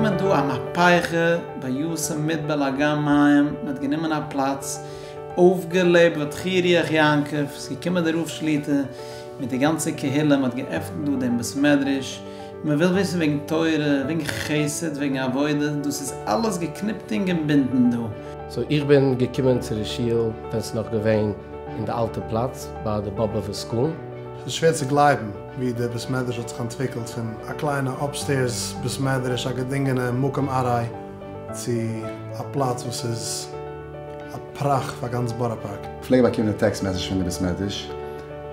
געקומען דא א מהפכה וישם מדבר לאגם מים, מען האט גענומען א פלאץ, אויפגעלעבט ותחי רוח יעקב, ס'איז געקומען דער רב שליט"א מיט די גאנצע קהילה, מען האט געעפנט דא דעם בית מדרש, מען וויל וויסן וועגן תורה, וועגן חסד, וועגן עבודה, דאס איז אלעס געקניפט און געבינדן דא. סאו איך בין געקומען צו די שול ווען ס'איז נאך געווען אין די אלטע פלאץ ביי די באבובער סקול. ס'איז שווער צו גלייבן ווי די בית מדרש האט זיך אנטוויקלט פון א קליינע אפסטעירס בית מדרש א געדינגענע מקום עראי צו א פלאץ וואס איז א פראכט פאר גאנץ בארא פארק. כ'פלעג באקומען די טעקסט מעסעדזש פון די בית מדרש,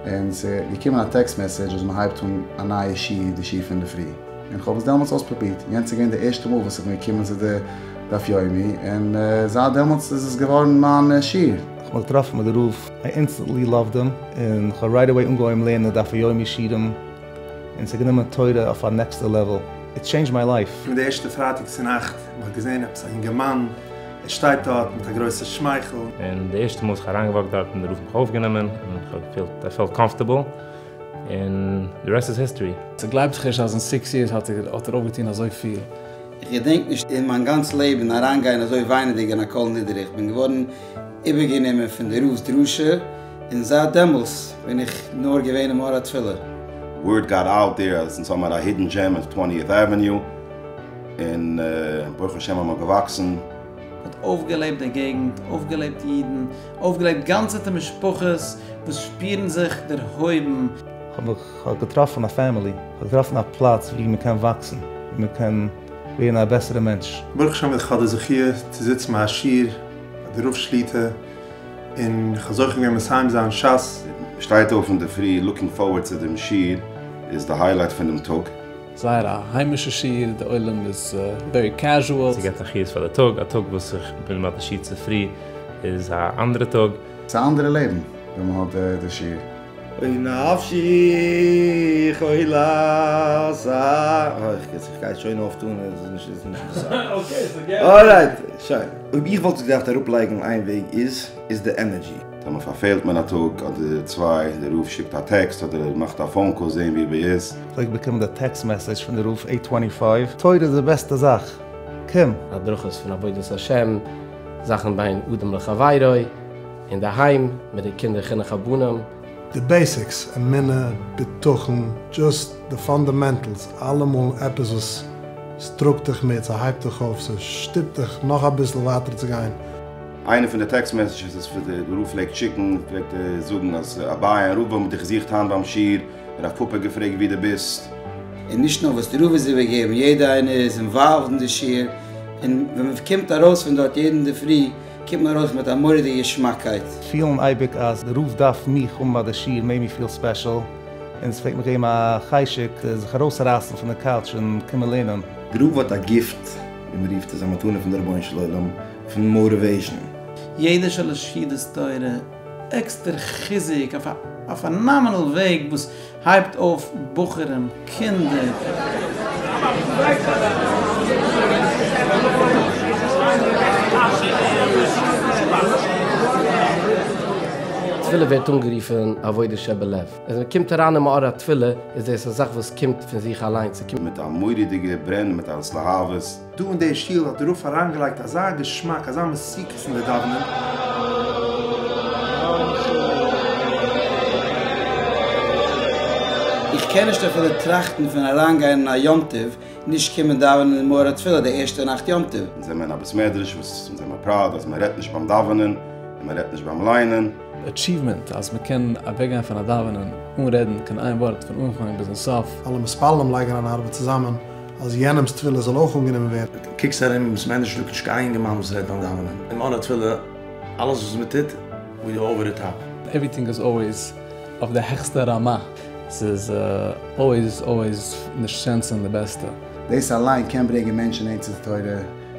און ס'איז געקומען א טעקסט מעסעדזש אז מ'הייבט אן א נייע שיעור, די שיעור פון די פרי, און כ'האב עס דעמאלטס אויספרובירט, יענץ איז געווען די ערשטע מאל וואס איך בין געקומען צו די דף יומי, און זייט דעמאלטס איז עס געווארן מיין שיעור. כ'האב מיך געטראפן מיט די רב, איי אינסטענטלי לאווד הים, און כ'האב רייט עוועי אנגעהויבן לערנען די דף היומי שיעורים, און ס'האט גענומען תורה אויף א נעקסטע לעוועל, איט טשעינדזשד מיי לייף. פון די ערשטע פרייטאג צונאכט האב איך געזען עפעס א אינגערמאן, ער שטייט דארט מיט א גרויסע שמייכל. און די ערשטע מאל וואס איך האב אריינגעוואקט דארט און די רב האט מיך אויפגענומען און איך האב געפילט איי פעלט קאמפארטעבל און די רעסט איז היסטערי. ס'גלייבט זיך נישט אז אין סיקס יערס האט ער האט ער אויפגעטון אזויפיל. איך געדענק נישט אין מיין גאנץ לעבן אריינגיין אזוי וויינעדיג אין א כל נדרי, איך בין געווארן איבערגענומען פון די רב'ס דרשה, און זייט דעמאלס בין איך נאר געווען אין מאור התפילה. ווארד גאט אוט דעיר אז אונז האבן א הידען דזשעם אויף טווענטיעט עוועניו, און ברוך השם האבן מיר געוואקסן. האט אויפגעלעבט די געגנט, אויפגעלעבט אידן, אויפגעלעבט גאנצעטע משפחות וואס שפירן זיך דערהויבן. כ'האב מיך געטראפן א פעמילי, כ'האב געטראפן א פלאץ ווי מ'קען וואקסן, ווי מ'קען ווערן א בעסערע מענטש. ברוך השם איך האב די זכי' צו זיצן ביי א שיעור ביי די רב שליט"א, און איך האב זוכה געווען מסיים זיין ש"ס. מ'שטייט אויף אינדערפרי לוקינג פארווערד צו דעם שיעור, איז די היילייט פונעם טאג. זייער א היימישע שיעור, די עולם איז ווערי קעזשועל. ס'געבט א חיות פאר די טאג, א טאג וואס איך בין ביי די שיעור צופרי איז א אנדערע טאג. ס'איז א אנדערע לעבן ווען מ'האט די שיעור. אוי נפשי חולת א. אוי איך גיי שוין אויפטון עס איז נישט איז נישט אלרייט שוין. אויב איך וואלט עס געדארפט אראפלייגן אין איין וועג איז איז די ענערדזשי. טאמער פארפעלט מען א טאג אדער צוויי, דער רב שיקט א טעקסט אדער מאכט א פאון קאל זעהן ווי מען איז. כ'פלעג באקומען די טעקסט מעסעדזש פון די רב עיט טווענטי פייוו, תורה איז די בעסטע זאך, קום! הדרכות פון עבודת השם, זאכן בין אדם לחבירו, אינדערהיים, מיט די קינדער חינוך הבנים. די בעיסיקס, אמונה, בטחון, דזשאסט די פאנדעמענטעלס, אלעמאל עפעס וואס ס'טראגט דיך מיט, ס'הייבט דיך אויף, ס'שטופט דיך נאך אביסל ווייטער צו גיין. איינע פון די טעקסט מעסעדזשעס וואס די רב פלעגט שיקן, פלעגט ער זאגן אז אביי און רבא האבן דיך געזוכט היינט ביים שיעור, רב פפא האט געפרעגט וואו דו ביסט. און נישט נאר וואס די רב איז איבערגעבן, יעדער איינער איז אינוואלווד אין די שיעור, און ווען מען קומט ארויס פון דארט יעדן אינדערפרי, קומט מען ארויס מיט א מורא'דיגע געשמאקקייט. פילן אייביג אז די רב דארף מיך האבן ביי די שיעור מעיד מי פיל ספעשל, און עס פלעגט מיך געבן א חשק זיך ארויסרייסן פון די קאוטש און קומען לערנען. די רב האט א גיפט, ווי מען רופט עס, א מתנה פון די רבונו של עולם, פון מאטיוועישן. יעדע שלש סעודות תורה, עקסטער חיזוק אויף א פענאמענעל וועג וואס הייבט אויף בחורים, קינדער. תפילה ווערט אנגערופן עבודה שבלב. אז מען קומט אריין אין מאור התפילה איז דאס א זאך וואס קומט פון זיך אליינס. מיט א מורא'דיגע ברען, מיט א התלהבות. דא אין די שול האט די רב אריינגעלייגט אזא געשמאק, אזא מתיקות אין די דאווענען. איך קען נישט אפילו טראכטן פון אריינגיין אין א יום טוב נישט קומען דאווענען אין מאור התפילה די ערשטע נאכט יום טוב. אונז זעמיר א בית מדרש וואס אונז זעמיר פראוד אז מען רעדט נישט ביים דאווענען און מען רעדט נישט ביים ליינען. אטשיוומענט אז מען קען אוועקגיין פון א דאווענען אן רעדן קיין איין ווארט פון אנפאנג ביזן סוף. אלע מתפללים לייגן אריין ארבעט צוזאמען אז יענעמ'ס תפילה זאל אויך אנגענומען ווערן. קוקסט ארום אין בית מדרש איז דא נישט קיין אינגערמאן וואס רעדט ביים דאווענען, אין מאור התפילה אלעס וואס מען טוט ווי גאו אווער די טאפ. עווריטינג איז אלוועיס אויף די העכסטע רמה, ס'איז אלוועיס אלוועיס די שענסטע און די בעסטע. דאס אליין קען ברענגען מענטשן נענטער צו תורה,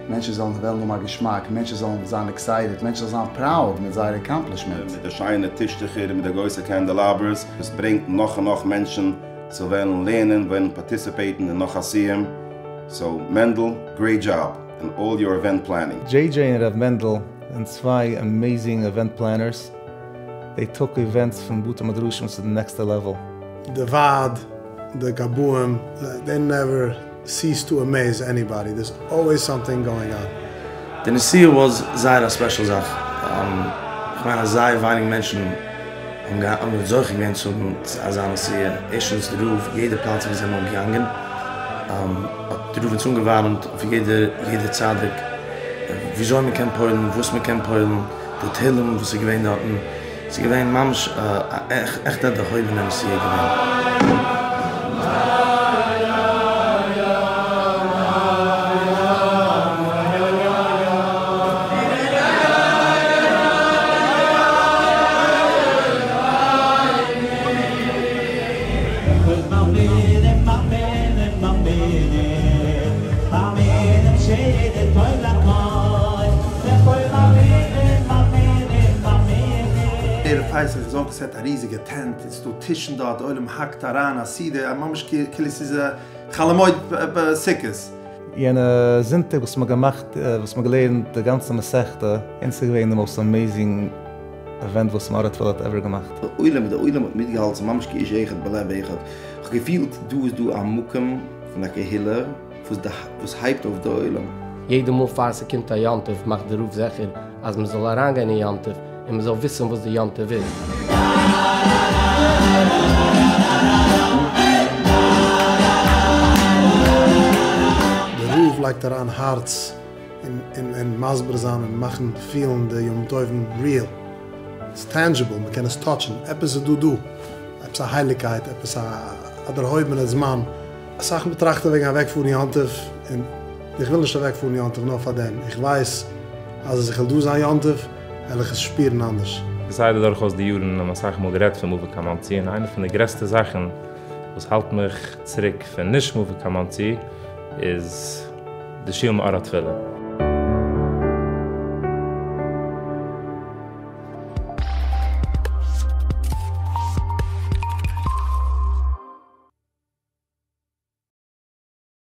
מענטשן זאלן וועלן האבן א געשמאק, מענטשן זאלן זיין עקסייטעד, מענטשן זאלן זיין פראוד מיט זייער אקאמפלישמענט. מיט די שיינע טישטעכער און מיט די גרויסע קענדעלאבערס, עס ברענגט נאך און נאך מענטשן צו וועלן לערנען, וועלן פארטיסיפעיטן אין נאך א סיום, סאו מענדל, גרעיט דזשאב אין אלל יור איווענט פלענינג. JJ און ר' מענדל זענען צוויי עמעיזינג איווענט פלענערס, דעי טוק איווענטס פון בתי מדרשים צו די נעקסטע לעוועל. די ועד, די גבאים, דעי נעווער. סיס טו עמעיז עניבאדי, דערס אלוועיס סאמטינג גאוינג אן. די נסיעה וואס זייער א ספעשל זאך, כ'מיין אז זייער ווייניג מענטשן האבן זוכה געווען צו האבן אזא נסיעה, ערשטנס די רב, יעדע פלאץ ווי זעמיר געגאנגען האט די רב אונז אנגעווארעמט אויף יעדע צדיק, וויאזוי מ'קען פועל'ן, וואס מ'קען פועל'ן, די תהלים וואס איז געווען דארטן. ס'איז געווען ממש א עכטע דערהויבענע נסיעה געווען. ערב פסח איז אויפגעסעט א ריזיגע טענט און ס'דא טישן דארט, די עולם האקט אריין א סעודה, ממש כאילו ס'איז חול המועד סוכות. יענע זונטאג וואס מ'האט געמאכט וואס מ'האט געלערנט די גאנצע מסכתא און ס'איז געווען די מאוסט עמעיזינג עווענט וואס מאור התפילה האט עווער געמאכט. די עולם די עולם האט מיטגעהאלטן ס'איז ממש כאיש אחד בלב אחד, כ'האב געפילט דא איז דא א מקום פון א קהילה וואס די וואס הייבט אויף די עולם. יעדע מאל פאר ס'קומט א יום טוב מאכט די רב זיכער אז מ'זאל אריינגיין אין יום טוב און מ'זאל וויסן וואס די יום טוב איז. די רב לייגט אריין הארץ אין מסביר זיין און מאכן פילן די יום טובים ריעל, ס'איז טענדזשיבל, מ'קען עס טאטשן, עפעס איז דא דא, עפעס א הייליגקייט, עפעס א דערהויבענע זמן. אסאך מאל טראכט איך וועגן אוועקפארן יום טוב, און איך וויל נישט אוועקפארן יום טוב נאר פאר דעם, איך ווייס אז אז איך וועל דא זיין יום טוב וועל איך עס שפירן אנדערש. כסדר דורכאויס די יארן האבן אסאך מאל גערעדט פון מופן קיין מאנסי, און איינע פון די גרעסטע זאכן וואס האלט מיך צוריק פון נישט מופן קיין מאנסי איז די שול מאור התפילה.